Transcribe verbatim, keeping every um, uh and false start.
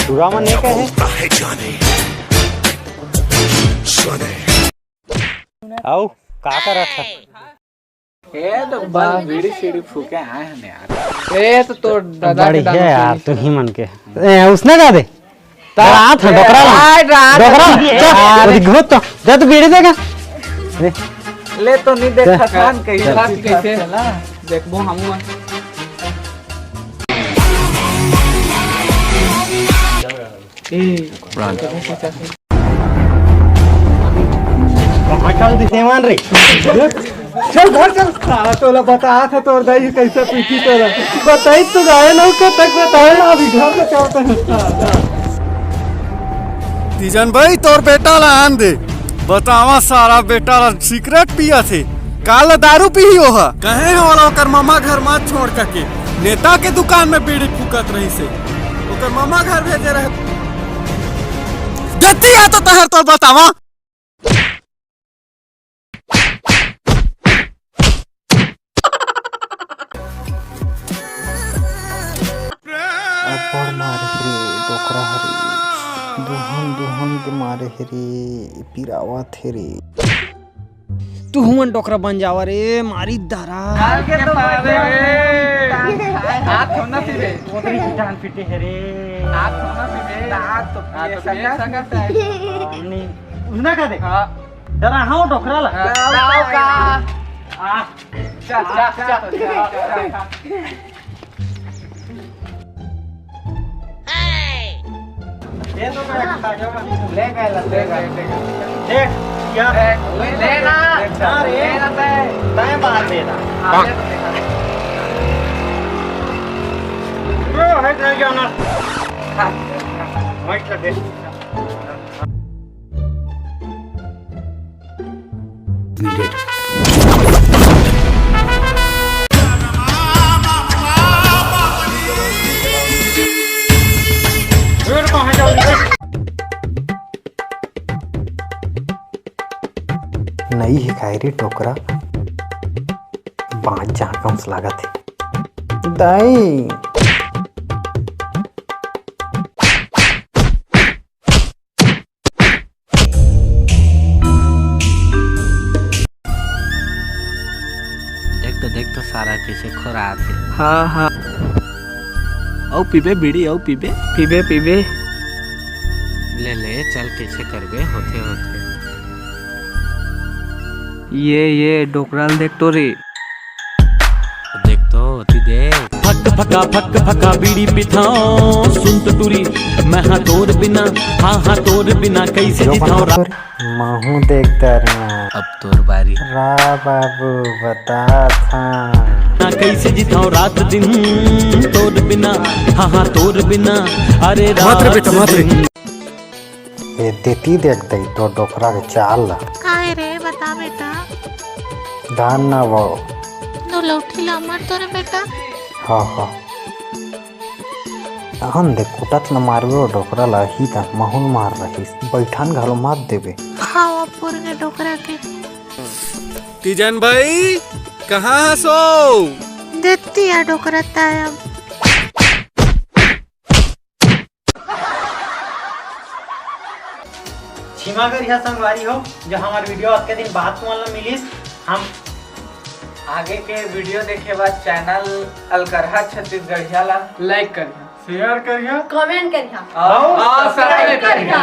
पूरा मन नहीं कहे। अउ का करत हे? ए तो बस बीड़ी सीड़ी फूके आए हन यार। ए तो तोर दादा के बढ़िया दारू यार, पीनी। तू ही मन के। ए, उसने का दे? रात है, डोकरा ला। रात, रात। डोकरा ला। जा, अरे। अरे, घुट तो। जा, तू बीड़ी देगा। ले। ले तो नहीं देखा जा। थान कहीं। जा। रात कैसे? देखबो हम। ए। कहाँ चल दिसे मान रे? चल घर चल। साला तोला बता था तोर दाई कैसे पीटी तोला। बताई तू गाय ना को तक बताए ना अभी घर में क्या होता है। तीजन भाई तोर बेटा ला आन दे। बतावा सारा बेटा ला सिगरेट पिया थे। काल दारू पीही ओहा। कहे हो वाला ओकर मामा घर मत छोड़ करके नेता के दुकान में बीड़ी फूकत रही से। ओकर मामा घर भेजे रहे। गलती आ तो तहर तोर बतावा। अब्बड़ मारे हे रे डोकरा हरे, दुहन दुहन के मारे हे रे, पिरावत हे रे। तू हुमन डोकरा बन जावा रे, मारी दारा। काल के तो मारे रे। हाथ होना सी रे। ओदरी की जान पीटे हे रे। हाथ होना सी रे। हाथ तो हाँ, तो ये ये सका सकता है। नहीं, उसने का दे। हाँ। डरा हाँ डोकरा ला। हाँ, का? आ। चल, चल, चल, चल, चल। दे दो मैं खा जाऊंगा। ले गए, ले गए, ले गए। देख, यार। ले, ले ना। ना रे। ले ना तय। तय बाहर दे ना। हाँ, दे दो, दे दो। वो है, दे जाना। हाँ। वहीं से दे। नई हे काय रे डोकरा, बाँच जहाँ कम से लागत हे। दाई। देख तो, देख तो सारा कैसे खोरात हे। हाँ, हाँ। अउ पीबे बीड़ी, अउ पीबे? पीबे, पीबे। ले, ले, चल कैसे करबे, होथे, होथे। ये, ये, डोकरा ल देख तो रे। देख तो, ओती देख। फक फका फक फका बीड़ी पिथाओ, सुन तो टूरी, मैं हाँ तोर बिना, हाँ हाँ तोर बिना कैसे जिथाओ रा-, महूँ देख डरेंव। अब तोर बारी। रा बाबू बता था। ना कैसे जिथाओ रात दिन तोर बिना, हाँ हाँ तोर बिना, अरे मत रे रात बेटा, मत रे। दिन। ए देती देख दई तो डोकरा के चाल ला। काय रे, बता बेटा। दान ना वो। दो लौठी ला मार तो रे बेटा। हाँ, हाँ। अहन देख, कुटत ल मारबे ओ डोकरा ल, ही त महूँ ल मार रहिस। बैठन घलो मत देबे। हाँ, वो पुर के डोकरा के। तीजन भाई, कहाँ हसो? देती आ डोकरा ताय अब। क्षमा करिहा संगवारी हो, जो हमर video अतके दिन बाद तुमन ल मिलिस। हम आगे के video देखे बर channel अलकरहा छत्तीसगढ़िया ला like करिहा, share करिहा, comment करिहा अउ subscribe करिहा।